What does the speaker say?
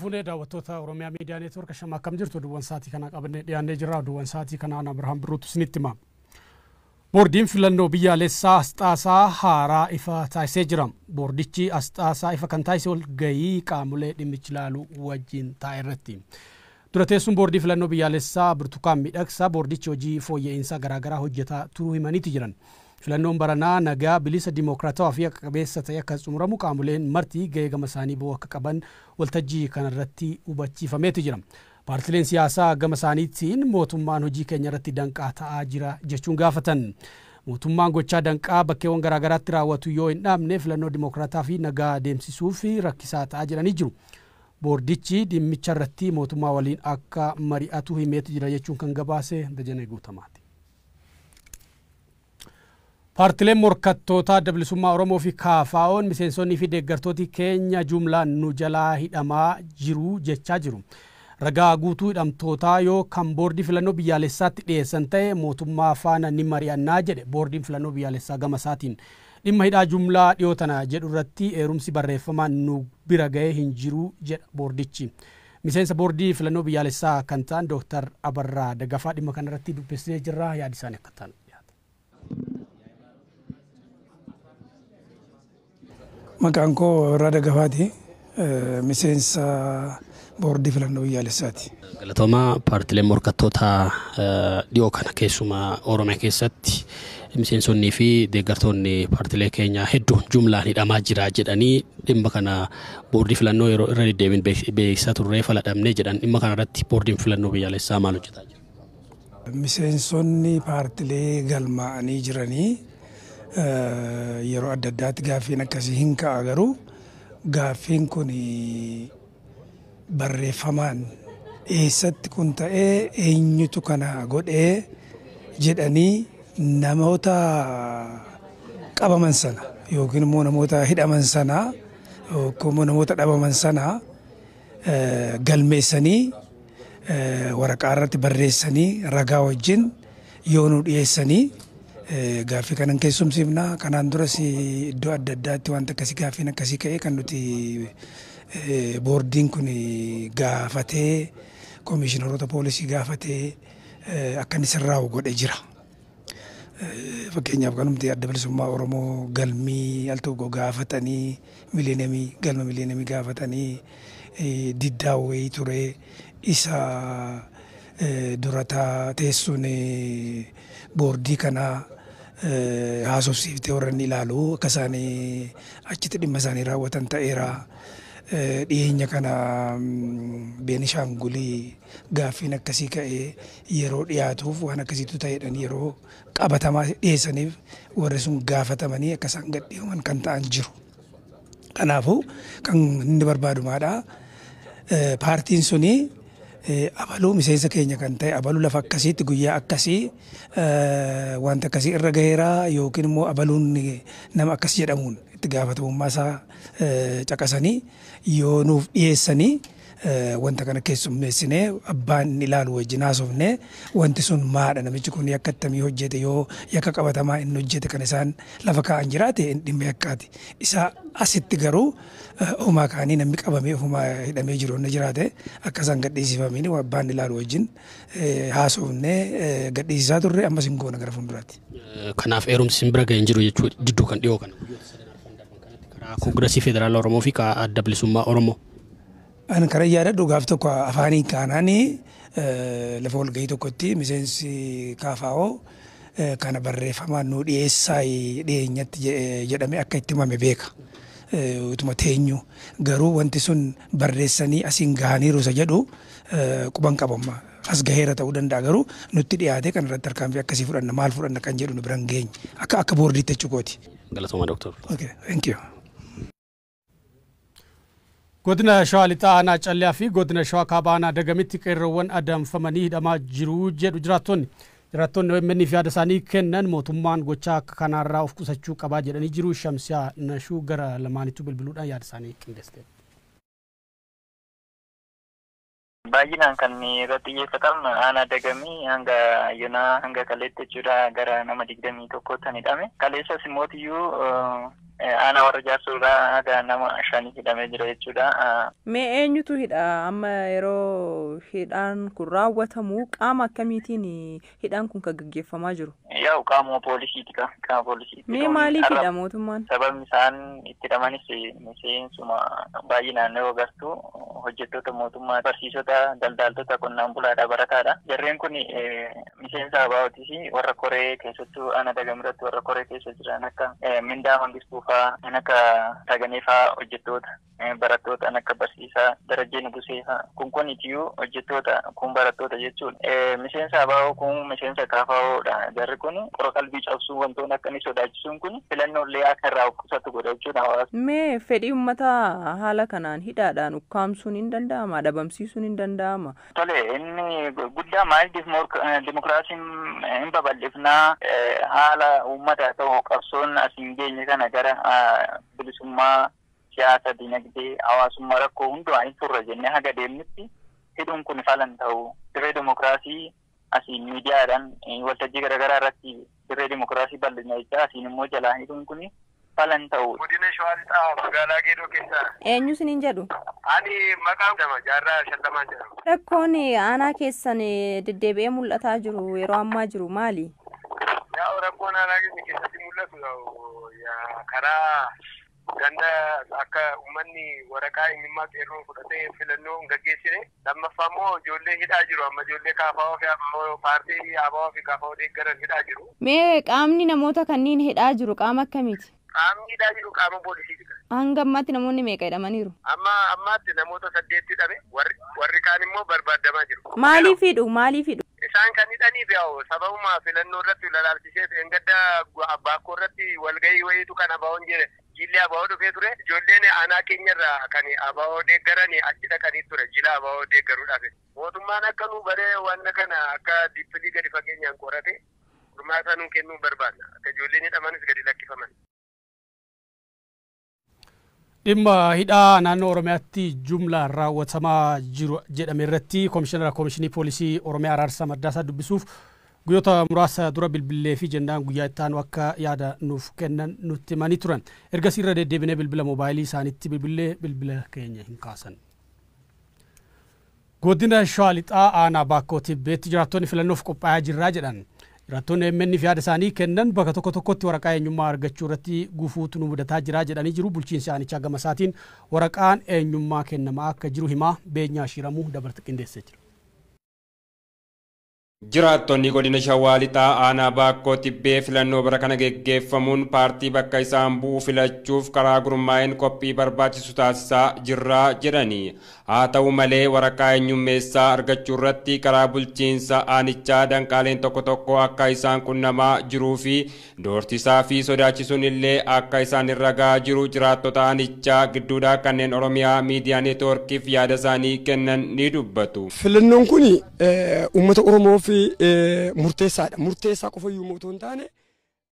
Fuunee daawwattoota Oromiyaa Miidiyaa Neetwoork shama akkam jirtu oduuwwan sa'aatii kana qabannee dhiyaannee jirra. Oduuwwan sa'aatii kanaan Abirahaam Birruutu isinitti hima. Boordiin filannoo biyyaalessaa asxaasaa haaraa ifa taasisee jira. Boordichi asxaasaa ifa kan taasise walgahii qaamolee dhimmichi ilaalu wajjin taa'e irratti. Dura teessuun boordii filannoo biyyaalessaa Birtukaan Miidhagsaa boordichi hojii fooyya'insaa garaagaraa hojjetaa turuu himaniiti jiran. Filannoon baranaa nagaa bilisa dimokiraatawaa fi haqa qabeessa ta'e akka xumuramu qaamoleen marti gahee gama isaanii ba'uu akka qaban waltajjii kanarratti hubachiifameeti jira. Paartileen siyaasaa gama isaaniitiin mootummaan hojii keenya irratti danqaa ta'aa jira jechuun gaafatan. Mootummaan gochaa danqaa bakkeewwan garaagaraatti raawwatu yoo hin dhaabne filannoo dimokiraataa fi nagaa deemsisuuf rakkisaa ta'aa jedhanii jiru. Boordichi dhimmicha irratti mootummaa waliin akka mari'atu himeetu jira jechuun kan gabaase Dajanee Guutamaati. Paartileen morkattoota Adda Bilisummaa Oromoo fi KFO'n miseensonnii fi deeggartooti keenya jumlaan nu jalaa hidhamaa jiru jechaa jiru. Ragaa guutuu hidhamtootaa yoo kan boordii filannoo biyyaalessaatti dhiyeessan ta'e mootummaa faana ni mari'annaa jedhe boordiin filannoo biyyaalessaa gama isaatiin. Dhimma hidhaa jumlaa dhiyoo tana jedhu irratti eerumsi barreeffamaan nu bira ga'ee hin jiru jedha boordichi. Miseensa boordii filannoo biyyaalessaa kan ta'an Dooktar Abarraa Dagafaa dhimma kanarratti dubbisnee jirra yaadi isaanii akka ta'an dhiyaata. Maqaan koo Abarraa Dagafaati. Miseensa boordii filannoo biyyaalessaati. Galatoomaa paartileen morkattoota dhiyoo kana keessumaa Oromiyaa keessatti miseensonnii fi deeggartoonni paartilee keenyaa hedduun jumlaan hidhamaa jira jedhanii dhimma kana boordii filannoo yeroo irra deddeebiin beeksisaa turree faladhamne jedhan dhimma kana irratti boordiin filannoo biyyaalessaa maal hojjetaa jira? Miseensonni paartilee galmaa'anii jiranii yeroo adda addaatti gaaffiin akkasii hin ka'a garuu gaaffiin kun barreeffamaan eessatti kun ta'ee eenyutu kana godhee jedhanii namoota qabaman sana yookiin immoo namoota hidhaman sana yookiin immoo namoota dhabaman sana galmeessanii waraqaa irratti barreessanii ragaa wajjin yoo nu dhiyeessanii gaaffii kanan keessumsiifna. Kanaan duras iddoo adda addaatti wanta akkasii gaaffiin akkasii ka'ee kan nuti boordiin kun gaafatee koomishiinaroota poolisii gaafatee akka inni sirraa'u godhe jira. Fakkeenyaaf kanumti Adda Bilisummaa Oromoo galmii al tokko gaafatanii miliyoonamii galma miliyoonamii gaafatanii diddaa wayii ture isa durata teessuun boordii kanaa haasofsiiftee warra inni ilaalu akka isaan achitti dhimma isaanii raawwatan ta'eera. Dhiyeenya kana Beenishaangulii gaaffiin akkasii ka'ee yeroo dhiyaatuuf waan akkasiitu ta'edhaan yeroo qabatamaa dhiyeessaniif warri sun gaafatamanii akka isaan gadhiifaman kan ta'an jiru. Kanaafuu kan inni barbaadumaadha. Paartiin suni abaluu miseensa keenya kan ta'e abaluu lafa akkasiitti guyyaa akkasii wanta akkasii irra gaheera yookiin immoo abaluun nama akkas jedhamuun itti gaafatamummaa isaa caqasanii yoo nuuf dhiyeessanii wanta kana keessummeessinee abbaan inni ilaalu wajjin haasofnee wanti sun maadha namichi kun yakka attamii hojjete yoo yakka qabatamaa inni hojjete kan isaan lafa kaa'an jiraate dhimma yakkaati. Isa asitti garuu ofumaa kaanii namni qabamee ofumaa hidhamee jiru inni jiraate akka isaan gadhiisifamanii abbaan ilaalu wajjin haasofnee gadhiisisaa turre ammas hin goona gara fuulduraatti. Kanaaf eerumsi sin bira ga'ee hin jiru jechuudha jidduu kan dhiyoo kana. Karaa Koongirasii Federaalaa Oromoo fi Adda Bilisummaa Oromoo. Ani karaa yaadadhu gaaf tokko afaaniin kaanaanii lafa walgahii tokkotti miseensi KFO kana barreeffamaan nu dhiyeessaa dhiyeenyatti jedhamee akka itti himame beeka. Utuma teenyu garuu wanti sun barreessanii asiin gahaniiru isa jedhu quban qabamma. As gaheera ta'uu danda'a garuu nutti dhiyaate kan irratti tarkaanfii akkasii fudhanna maal fudhanna kan jedhu nu biran geenye akka akka boordiitti jechuukooti. Galatooma Dooktor. Okay, thank you. Godina Shawaa Lixaa Aanaa Calliyaa fi Godina Shawaa Kaabaa Aanaa Dagamitti qeerroowwan adamfamanii hidhamaa jiru jedhu jiraattonni. Jiraattonni OMN fi yaada isaanii kennan mootummaan gochaa akka kanaarraa of qusachuu qabaa jedhanii jiru. Shamsiyaa Nashuu gara lamaanittuu bilbiluudhaan yaada isaanii qindeessite. Baay'inaan kan irratti xiyyeeffatamu aanaa Dagamii hanga yonaa hanga kaleetti jechuudha gara nama 21 kan hidhame. Kaleessas immoo Aanaa warra jaarsoorraa haga nama 5 hidhamee jira jechuudha. Mee eenyutu hidha? Amma yeroo hidhaan kun raawwatamu qaama akkamiitiin hidhaan kun kan gaggeeffamaa jiru? Yaa'u qaamuma poolisiiti qaama poolisiiti. Mee maaliif hidha mootummaan? Sababni isaan itti hidhamanis miseensuma baay'inaan yoo agartu hojjettoota mootummaa, barsiisota, daldaaltota, qonnaan bulaadha, barataadha. Jarreen kun miseensa ABO'tis warra koree keessattuu aanaa Dagamirratti warra koree keessa jiran akka Mindaa Mangistuu fa'aa, kan akka Taganee fa'aa hojjettoota, barattoota kan akka barsiisaa Darajjee Nugusee fa'aa. Kun itiyyuu hojjettoota, kun barattoota jechuudha. Miseensa ABO kun miseensa KFO'dha. Jarri kun qora qalbii cabsuu wantoonni akka inni sodaachisuun kun filannoo illee akka irraa of qusatu godha jechuudha hawaasa. Mee fedhii uummataa haala kanaan hidhaadhaan ukkaamsuun hin danda'ama? Dhabamsiisuun hin danda'ama? Tole, inni guddaa maal dimokiraasiin hin babal'ifnaa haala uummataa ta'u qabsoon as hin geenye kana gara bilisummaa siyaasa, dinagdee, hawaasummaa rakkoo hundumaa hin turre jennee haga deemnutti hidhuun kun falan ta'u. Dirree dimokiraasii asiin miidiyaadhaan waltajjii garaagaraa irratti dirree dimokiraasii bal'ina jechaa asiin immoo jalaa hidhuun kun falan ta'u. Godina Shawaa Lixaa magaalaa Geedoo keessaa. Eenyu isiniin jedhu? Ani maqaan jedhama Jaarraa Shallamaan jedhama. Rakkoon aanaa keessan deddeebi'ee mul'ataa jiru yeroo ammaa jiru maali? Yaa'u rakkoon aanaa keenya keessatti mul'atu karaa ganda akka uummanni waraqaa eenyummaa qeerroo fudhatee filannoo hin gaggeessine, lammaffaa immoo ijoollee hidhaa jiru, amma ijoollee KFO fi ABO paartii ABO fi KFO deeggaran hidhaa jiru. Mee qaamni namoota kanneen hidhaa jiru qaama akkamiiti? Qaamni hidhaa jiru qaama poolisiiti. Hanga ammaatti namoonni meeqa hidhamaniiru? Amma ammaatti namoota 8 hidhame, warri kaan immoo barbaadamaa jiru. Maaliif hidhu? Maaliif hidhu? Isaan kan hidhaniif yaa'u sababuma filannoo irratti lalaalchisee engadda baakkoo irratti walgahii wayiitu kan ABO'n jedhe jilli ABO dhufee ture. Ijoolleen aanaa keenyarraa kan ABO deeggaran achi dhaqanii ture jila ABO deeggaruudhaaf. Mootummaan akka nu baree waan kana akka dippilii gadi fageenyaan qorate furmaata nuu kennuu barbaadna. Akka ijoolleen hidhamanis gadi lakkifaman. Dhimma hidhaa naannoo Oromiyaatti jumlaan raawwatamaa jiru jedhame irratti Komishinara Komishinii Poolisii Oromiyaa Araarsaa Mardaasaa dubbisuuf guyyoota muraasa dura bilbilee fi jennaan guyyaa itti aanu akka yaada nuuf kennan nutti himanii turan. Ergasii irra deddeebinee bilbila moobaayilii isaaniitti bilbilee bilbila keenya hin kaasan. Godina Shawaa Lixaa aanaa Baakkoo Tibbeetti jiraattonni filannoof qophaa'aa jirraa jedhan. Jiraattonni MN fi yaada isaanii kennan bakka tokko tokkotti waraqaa eenyummaa argachuu irratti gufuutu nu mudataa jira jedhanii jiru. Bulchiinsi aanichaa gama isaatiin waraqaan eenyummaa kennamaa akka jiru himaa Beenyaa Shiramuu dabarta qindeessee jira. Jiraattonni godina Shawaa Lixaa aanaa Baakkoo Tibbee filannoo bara kana geggeeffamuun paartii bakka isaan bu'u filachuuf karaa gurmaa'een qophii barbaachisu taasisaa jirraa jedhani. Haa ta'u malee waraqaa eenyummeessaa argachuu irratti karaa bulchiinsa aanichaa danqaaleen tokko tokko akka isaan qunnamaa jiruu fi doorsisaa fi sodaachisuun illee akka isaan irra gahaa jiru jiraattota aanichaa gidduudhaa kanneen Oromiyaa Miidiyaa Neetwoorkiif yaada isaanii kennan ni dubbatu. Filannoon kun uummata Oromoo fi murteessaadha. Murteessaa qofa iyyuu otoo hin taane